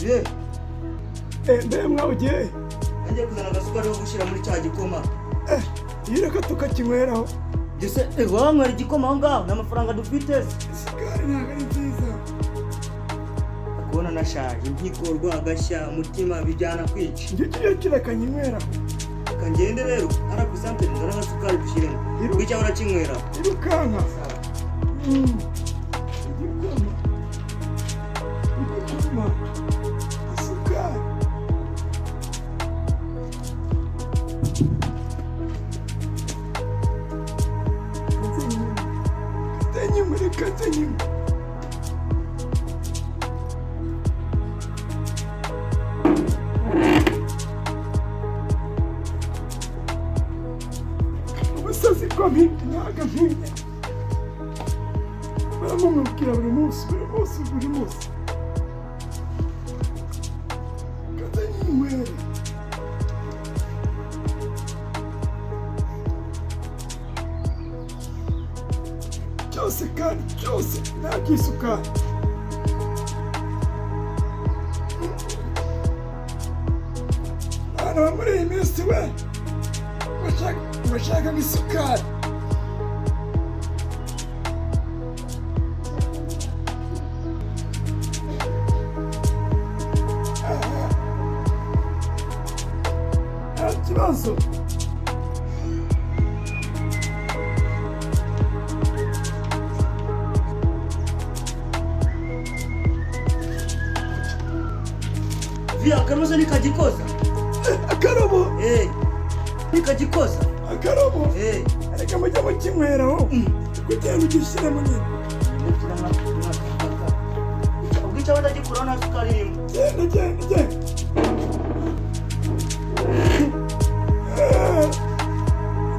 Ye. Mbe mwa ugiye? Ngiye kuzana agasukari ko gushyira muri cya gikoma. Iyo reka tukakinyweraho. Ese wanywera igikoma aho ngaho nta mafaranga dufite se? Isukari ntabwo ari nziza. Kubona nashaje, impyiko, urwagashya, umutima bijyana kwica. Njye ujye kireka nyinyweraho. Reka ngende rero hariya ku isantere nzane agasukari dushyiremo. Ubwo urakinywera. Irukanka. Igikoma. Igikoma. Isukari. Nze nywe, reka nze nywe. Ubusazi ko mpimye ntabwo mpimye. Baramumubwira buri munsi, buri munsi, buri munsi. Kaze nyinywere. Cyose kandi cyose nta by'isukari. Abana bo muri iyi minsi we bashaka isukari. Nta kibazo. Viya, akarobo nikagikoza. Akarobo. Nikagikoza. Akarobo. Reka mujye mukinyweraho kugira ngo ugishyiremo nyine. Ubwo icyo ndagikuraho nta sukari irimo. Genda, genda, genda.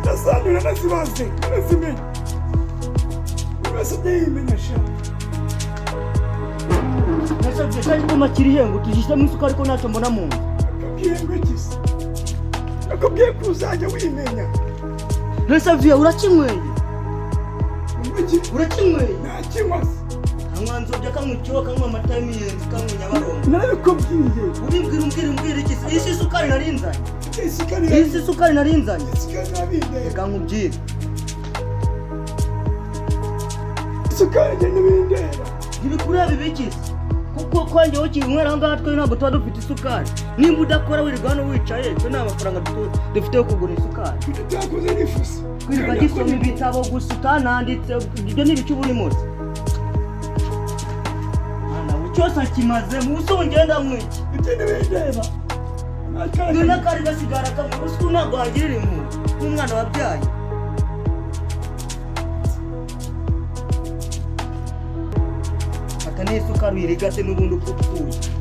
Ndasandura nazibaze, narazimenya. Buri wese ajye yimenya sha. Nasabye cya gikoma kiri he ngo tugishyiremo isukari ko ntacyo mbona mu nzu? Nakubwiye ngo iki se? Nakubwiye ko uzajya wimenya. Nasabye, urakinyweye? Iki? Urakinyweye? Ntakinywa se. Kanywa nzobya, kanywa icyo, kanywa amata y'imiyenzi, kanywa Nyabarongo. Narabikubwiye. Ubimbwira, umbwira, umbwira iki se? Iyi si isukari nari nzanye. Isukari. Iyi si isukari nari nzanye. Isukari nabindeba. Reka nkubwire. Isukari njye ntibindeba. Ntibikureba ibiki se? Kuko kwanjye ukinywera aho ngaho twe ntabwo tuba dufite isukari. Nimba udakora wirirwa hano wicaye, twe nta mafaranga dufite yo kugura isukari. Kuki utakoze n'ifuso? Kwirirwa gisoma ibitabo gusa utananditse, ibyo ni ibiki uba urimo se? Mwana we, cyose akimaze mu buso ngenda mwiki. Ibyo ntibindeba. Dore n'akari gasigara kamwe, ubu ntabwo wagirira impuhwe nk'umwana wabyaye. Fata n'isukari uyirigate n'ubundi upfa upfuye.